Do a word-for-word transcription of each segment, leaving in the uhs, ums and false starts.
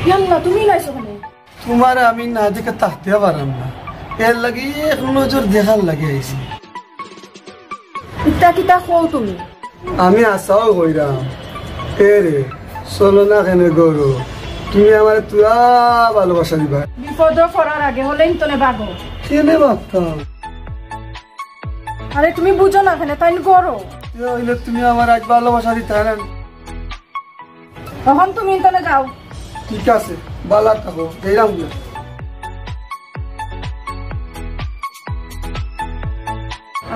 ইয়াল্লা, তুমি নাইছো কেনে? তুমারে আমি না দেখে থাকতে পারাম না, এর লাগি এক নজর দেখার লাগি আইছি। ইতা কিতা কও তুমি? আমি আশাও কইরাম। এ রে, চলো না কেনে গরো, তুমি আমারে তুরা ভালোবাসা দিবা। বিপদো পড়ার আগে হলে ইন্তনে ভাগো। কেনে ভাগতাম? আরে তুমি বুঝো না কেনে, তাইন গরো। এ অইলে তুমি আমার আজ ভালোবাসা দিতা না। অখন তুমি ইন্তনে যাও। ঠিক আছে, বালা থাকো, যাইরাম গিয়া।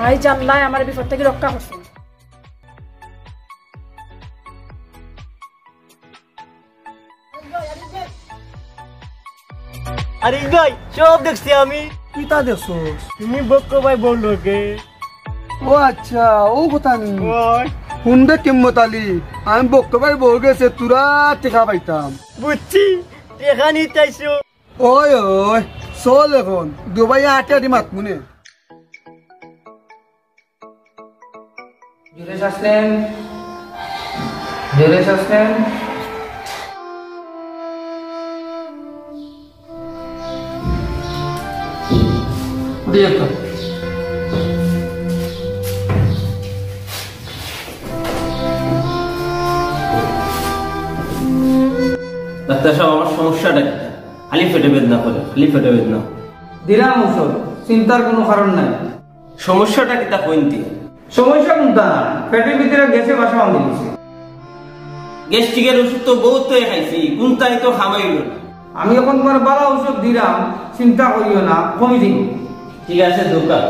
আই জানলাই আমার বিপদ থাকি রক্ষা করছে। আরে ভাই, সব দেখছি আমি। কিতা দেখছস? তুমি বক্ক ভাই বউ লগে। ও আচ্ছা, ও কথা নি। ওই। হুন দে কিম্মত আলী, আমি বক্ক ভাই বউ গেছে, তুরা টেকা পাইতাম। বুঝছি, টেকা নিতাইছো। ওই, ওই, চল এখন, দুবাই আটে আটি মাতমুনে। জোরে শ্বাস নেন, জোরে শ্বাস নেন। দিয়ে তো। ডাক্তার সাব, আমার সমস্যাটা কি? খালি পেটে বেদনা করে, খালি পেটে বেদনা। দিলাম ঔষধ, চিন্তার কোনো কারণ নাই। সমস্যাটা কিতা কইন তে? সমস্যা কুনতা? পেটের ভিতরে গ্যাসে বাসা বান্ধি দিছে। গ্যাস্ট্রিকের ওষুধ তো বহুত তো খাইছি, কুনতাই তো কামাইল না। আমি এখন তুমার বালা ঔষধ দিলাম, চিন্তা করিও না, কমি যাইব। ঠিক আছে, দোকা।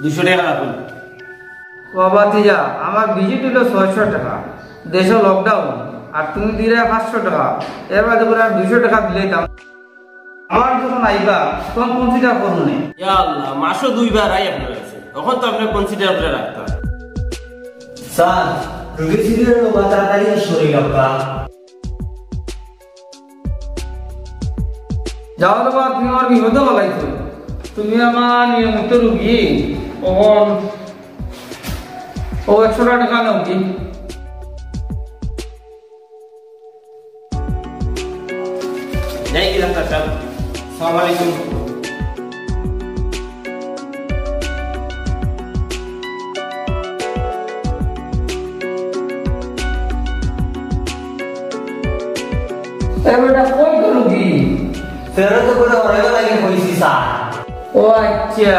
দুইশো টেকা রাখুন। ও ভাতিজা, আমার ভিজিট অইলো ছয়শো টেকা, দেশো লকডাউন, আর তুমি দিরায় পাঁচশো টেকা, এর বাদে করি আর দুইশো টেকা দিলাইতাম। আবার যখন আইবা, তখন কনসিডার করমুনে। ইয়া আল্লাহ, মাসো দুইবার আই আপনার কাছে, তখন তো আপনে কনসিডার করি রাখতা। স্যার, রুগী সিরিয়াল বা তাড়াতাড়ি শরীর আপনার। যাও রে বা, তুমি আমার বিপদো ফালাইছো। তুমি আমার নিয়মিত রুগী, অখন ও একশো টেকা নেও কি? যাই কি ডাক্তার সাব? আসসালামু আলাইকুম। এ বেটা, কই তো রুগী? ফেরত করে অনেক লাগে কইছি স্যার। ও আচ্ছা।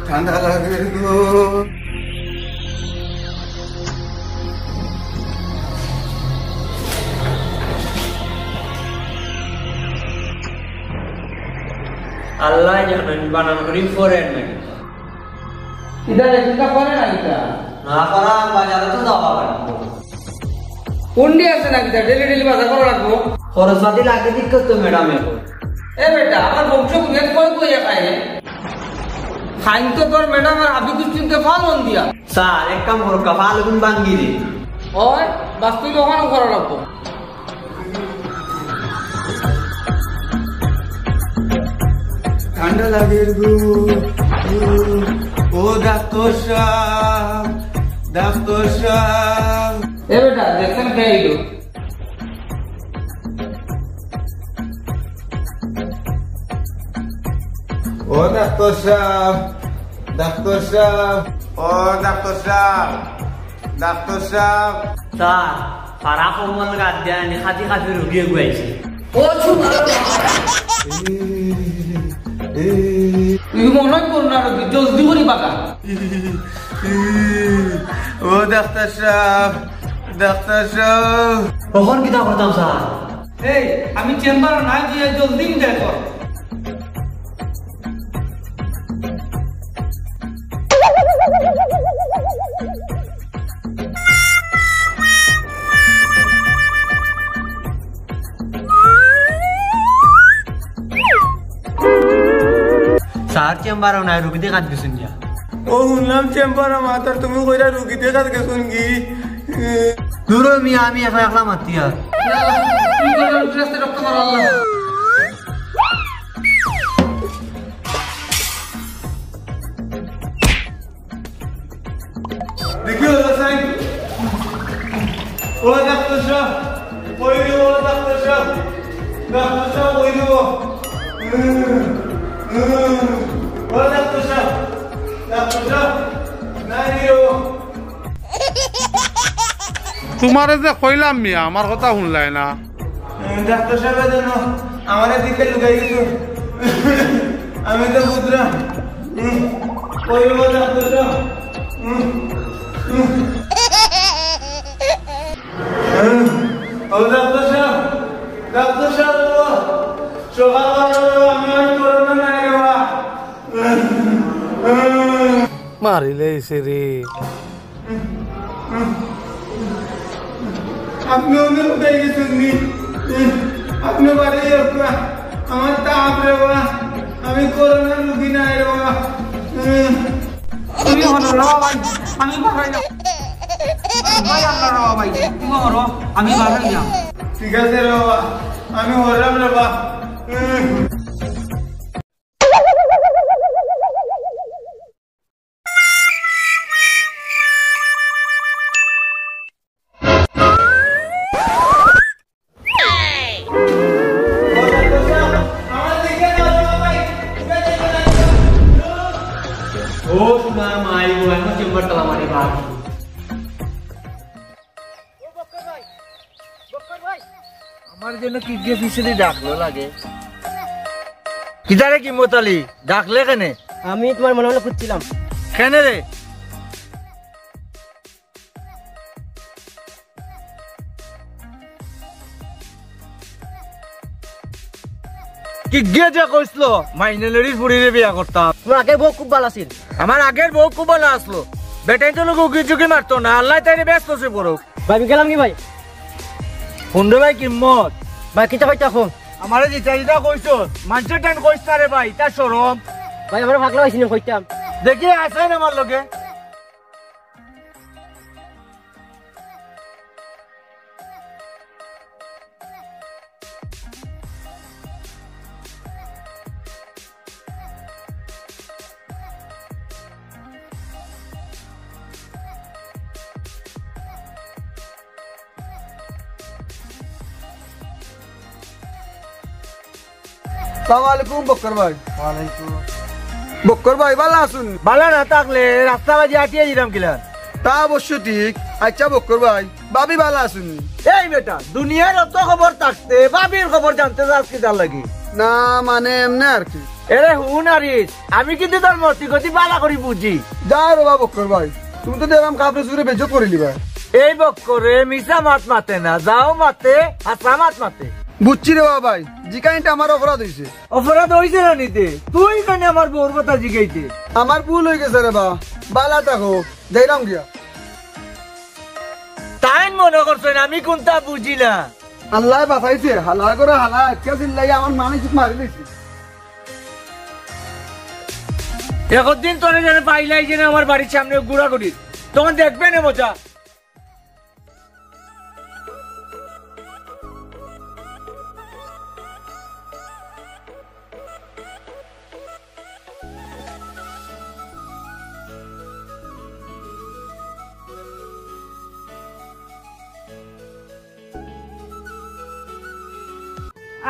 ঠান্ডা লাগে গো। আল্লাহ জানইন বানান করি ফরের নাকি। ইটা রে, চিন্তা করে না ইটা। না করা, বাজারে তো যাওয়া লাগবো। কুন্ডি আছে না কিতা? ডেইলি ডেইলি বাজার করা লাগবো। খরচ পাতি লাগে দিক তো ম্যাডাম এখন। এ বেটা, আমার বংশ গুণে কই কই খায় রে? খাইন তো তোর ম্যাডাম আর হাবি কুস্তিতে ফালন দিয়া। স্যার, এক কাম করো, ফালগুন ভাঙ্গি দে। ওই, বাস তুই দোকানও করা লাগবো। ঠান্ডা লাগে গো। ও ডাক্তার সাব, ডাক্তার সাব। এ বেটা, দেখছেন কে আইলো? ও ডাক্তার সাব, ডাক্তার সাব, ও ডাক্তার সাব, ডাক্তার সাব। স্যার, ফারা কম্বল গাদ দিয়া আনি খাদি খাদি রুগী এগু আইছে। ও সুন্দর। এই, এই। তুই মনে কর না রুগী, জলদি করি বাগা। ও ডাক্তার সাব, ডাক্তার সাব। অখন কিতা করতাম স্যার? এই, আমি চেম্বারো নাই, তুই জলদি দেখ। স্যার চেম্বারো নাই, রুগী দেখাত গেছইন গিয়া। ও, হুনলাম চেম্বারো মাত, আর তুমি কইরা রুগী দেখাত গেছইন গি? দূর হ মিয়া, আমি একলা একলা মাতি আর। দেখি, ও ডাক্তার সাহেব, কই রে ও ডাক্তার সাহেব? ডাক্তার সাহেব, কই রে ও? ও ডাক্তার সাহেব, ডাক্তার সাহেব, নাই রে ও। তোমারে যে কইলাম মিয়া, আমার কথা হুনলায় না। ডাক্তার সাহেব, যেন আমার দিকে লুকাই গেছে। আমি তো বুঝলাম। হুম, ওই বাবা ডাক্তার সাহেব। হুম, হুম। হুম, ও ডাক্তার সাহেব, ডাক্তার সাহেব, বাবা, সকালবেলা বাবা, আমি আর করোনা নাই রে বাবা। মারিলাইছে রে। আপনি অনেক উঠে গেছেন নি? আপনি বাড়ি যাওয়া। আমার তো আপরে বা, আমি করোনা রুগী নাই রে বা। তুমি হলো রে বাবা, আমি বাড়াই না। ভাই, আল্লাহ রে বাবা, তুমি হলো, আমি বাড়াই না। ঠিক আছে রে বাবা, আমি হলাম রে বাবা। ও সোনা মাই গো, এখন চেম্বার তালা মারি বাকি। আমার জন্য কি গিয়ে পিছনে ডাকলো লাগে? কিতারে কিম্মত আলী, ডাকলে কেনে? আমি তোমার মনে মনে খুঁজছিলাম। কেনে রে? কি গিয়ে যে কইছিল, মাইনলরির ফুরিরে বিয়া করতাম। তোমার আগের বউ খুব ভালা আছিল। আমার আগের বউ খুব ভালা আছিল। বেটাইন তো লোক উকি ঝুঁকি মারতো না, আল্লাহ তাইরে ব্যস্ত সে পড়ুক। ভাই, আমি গেলাম কি ভাই? হুনরে ভাই কিম্মত। ভাই, কিতা কইতা কও? আমারে জিতা জিতা কইছস, মানষর টান কইস না রে ভাই, ইতা শরম। ভাই, আমারে পাগলা পাইছইন নি কইতাম। দেখি আছইন আমার লগে। সালাম আলাইকুম বক্কর ভাই। ওয়ালাইকুম। বক্কর ভাই, ভালা আছইন? ভালা না থাকলে রাস্তা বাজি আটিয়া দিলাম কিলা? তা অবশ্য ঠিক। আচ্ছা বক্কর ভাই, ভাবি ভালা আছইন নি? এই বেটা, দুনিয়ার অত খবর থাকতে ভাবির খবর জানতে চাস কিতার লাগি? না, মানে এমনে আর কি। এরে হুন আরিস, আমি কিন্তু তোর মতি গতি ভালা করি বুঝি। যা রে বা বক্কর ভাই, তুমি তো দেখলাম কাপড়ে চুরে বেইজ্জত করিলিবা। এই বক্করে মিছা মাত মাতে না, যাও মাতে, হাছা মাত মাতে। বুঝছি রে বা ভাই, জিকানিটা আমার অপরাধ অইছে। অপরাধ অইছে না নিতে? তুই কেনে আমার বউর কথা জিগাইতে? আমার ভুল অই গেছে রে বা, ভালা থাকো, যাইরাম গিয়া। তাইন মনে করছইন আমি কুনতা বুঝি না। আল্লায় বাঁচাইছে, হালা করে হালা আটকা চিল্লাই আমার মানুষ মারি দিছে। একদিন তোরে যেন পাইলাই যেন আমার বাড়ির সামনে ঘুরা করিস, তখন দেখবে নে মজা।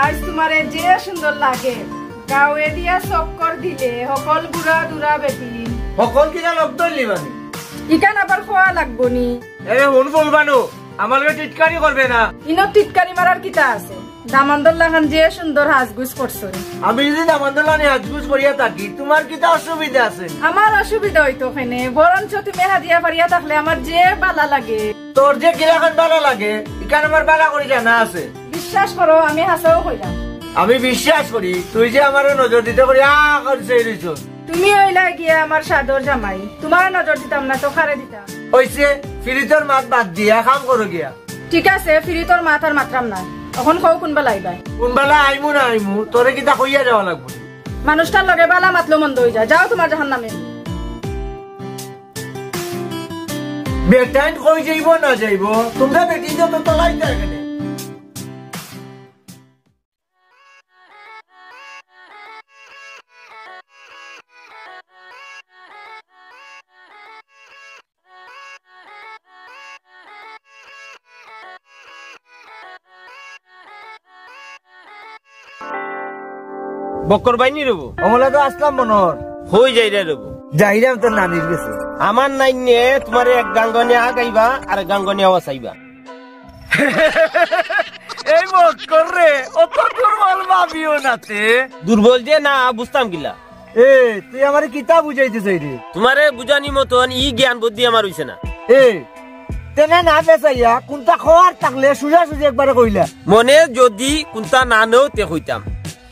আইজ তুমারে যে সুন্দর লাগে, গাঁওয়ে দিয়া চক্কর দিলে, হকল ঘুরা দুরা বেটি। হকল কিনা লগ ধরলি মানে? ইখান আবার কওয়া লাগবো নি? এরে হুন ফুলবানু, আমার লগে টিটকারি করবে না। ইনো টিটকারি মারার কিতা আছে? দামান্দর লাখান যে সুন্দর হাজগুজ করছইন। আমি যদি দামান্দর লাখান হাজগুজ করিয়া থাকি, তুমার কিতা অসুবিধা আছে? আমার অসুবিধা অইতো কেনে, বরঞ্চ তুমি হাদিয়া পারিয়া থাকলে আমার যে ভালা লাগে। তোর যে কিলাখান ভালা লাগে, ইখান আমার ভালা করি জানা আছে। বিশ্বাস করো, আমি হাছাউ কইলাম। আমি বিশ্বাস করি, তুই যে আমারে নজর দিতে করি আ করে চাই রইছস। তুমি অইলা গিয়া আমার সাধর জামাই, তুমারে নজর দিতাম না তো কারে দিতাম? অইছে, ফিরিতর মাত বাদ দিয়া কাম করো গিয়া। ঠিক আছে, ফিরিতর মাত আর মাতরাম না। অখন কও কুনবালা আইবায়? কুনবালা আইমু না আইমু, তোরে কিতা কইয়া যাওয়া লাগবো? মানুষটার লগে বালা মাতলেও মন্দ অইযায়। যাও তুমার জাহান্নামে। বেটাইন কই যাইবো না যাইবো, তুমরা বেটি যত তলাই যায় কেনে? বক্কর ভাই নি রেবো? অমলা তো আছলাম মনর। কই যাইরা রেবো? যাইরাম তোর নানির গেছে। আমার নাইনে তুমারে এক গাঙ্গনে আগাইবা আর এক গাঙ্গনে আওয়া চাইবা। এই বক্কর রে, অত দুর্বল ভাবিও না তে। দুর্বল যে না, বুঝতাম কিলা? এ, তুই আমারে কিতা বুঝাইতে চাইরে? তুমারে বুঝানি মতন ই জ্ঞান বুদ্ধি আমার অইছে না। এ, তেনে না বেচাইয়া কুনতা কওয়ার থাকলে সুজা সুজি একবারে কইলা। মনে যদি কুনতা না নেও তে কইতাম।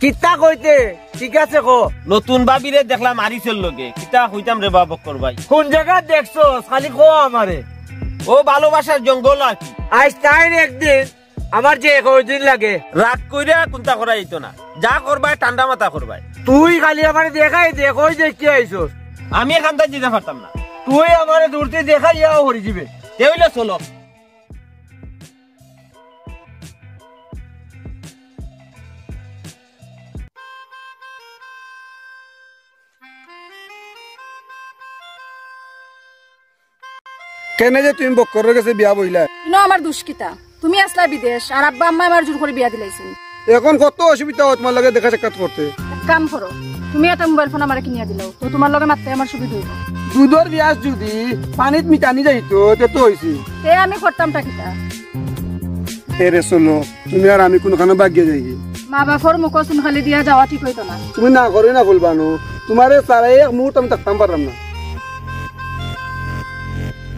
কিতা কইতে? ঠিক আছে ক। নতুন ভাবিরে দেখলাম আরিসর লগে, কিতা কইতাম রেবা বক্কর ভাই? কুন জাগাত দেখছস? খালি ক আমারে। ও ভালোবাসার জঙ্গল আর কি। আইজ তাইর একদিন, আমার যে কয়দিন লাগে। রাগ কইরা কুনতা করা যাইতো না, যা করবায় ঠান্ডা মাথা করবায়। তুই খালি আমারে দেখাই দে, কই দেখিয়া আইছস? আমি এখান থাকি দিতে পারতাম না। তুই আমারে দূরতে দেখাইয়াও হরি দিবে। তে অইলে চলো। কেনে যে তুমি বক্করর গেছে বিয়া বইলা? ইনো আমার দুষ কিতা? তুমি আছলা বিদেশ, আর আব্বা আম্মা আমার জোর করি বিয়া দিলাইছইন। এখন কত অসুবিধা অয় তুমার লগে দেখা সাক্ষাৎ করতে। এক কাম করো, তুমি একটা মোবাইল ফোন আমারে কিনিয়া দিলাও, তে তুমার লগে মাততে আমার সুবিধা অইবো। দুধর পিয়াস যদি পানিত মিটানি যাইতো, তে তো অইছে। তে আমি করতামটা কিতা? এরে চলো, তুমি আর আমি কুনুখানো বাগিয়া যাই। মা বাপর মুখো চুন কালি দিয়া যাওয়া ঠিক অইতো না। তুমি না করো না ফুলবানু, তুমারে ছাড়া এক মুহূর্ত আমি থাকতাম পাররাম না।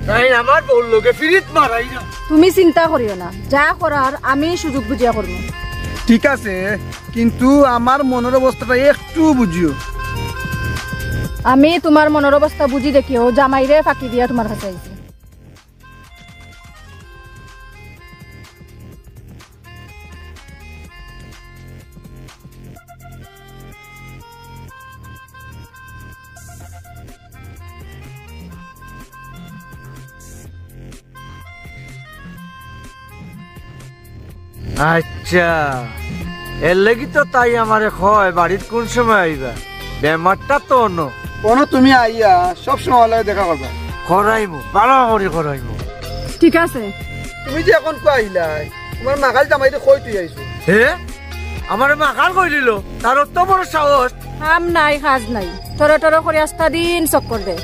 তাই আমার বউর লগে ফিরিত মারাই না। তুমি চিন্তা করিও না, যা করার আমি সুযোগ বুঝিয়া করমু। ঠিক আছে, কিন্তু আমার মনর অবস্থাটা একটু বুঝিও। আমি তুমার মনর অবস্থা বুঝি দেখিও জামাইরে ফাঁকি দিয়া তুমার কাছে আইছি। আচ্ছা, এর লাগি তো তাই আমারে কয় বাড়িত কুন সময় আইবা। বেমারটা তো অন্য। অনো তুমি আইয়া সব সময় আমার লগে দেখা করবা। করাইমু, ভালা করি করাইমু। ঠিক আছে। তুমি যে এখন কইলায়, তুমার মাখাল জামাইরে কই তুই আইছো? হে? আমারে মাখাল কইলিলো? তার অত বড় সাহস? কাম নাই, কাজ নাই, টরো টরো করি আস্তা দিন চক্কর দে।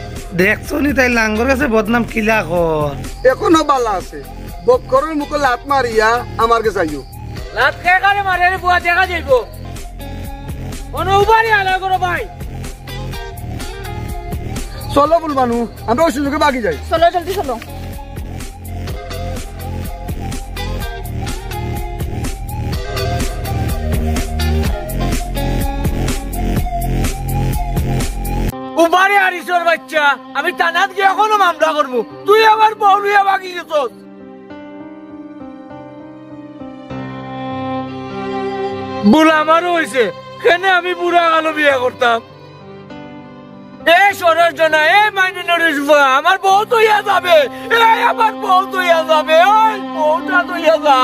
দেখছো নি তাই লাঙ্গর গেছে বদনাম কিলা কর। এখনো বালা আছে, বক্করর মুখো লাত মারিয়া আমার গেছে আইও। লাত কে কারে মারে রে বুয়া, দেখা যাইবো। অনো উবারি আলা করো ভাই। চলো ফুলবানু, আমরা অউ সুযোগে বাগি যাই। চলো, জলদি চলো। উবারে আরিসর বাইচ্চা, আমি থানাত গিয়া অখনো মামলা করমু। তুই আমার বউ লইয়া বাগি গেছস। ভুল আমারও অইছে, কেনে আমি বুড়া কালো বিয়া করতাম। এ সরোজ জনা, এ মাইনরিটি ফুয়া, আমার বউ থইয়া যাবে, এ আমার বউ থইয়া যাবে, ওই বউটা থইয়া যা।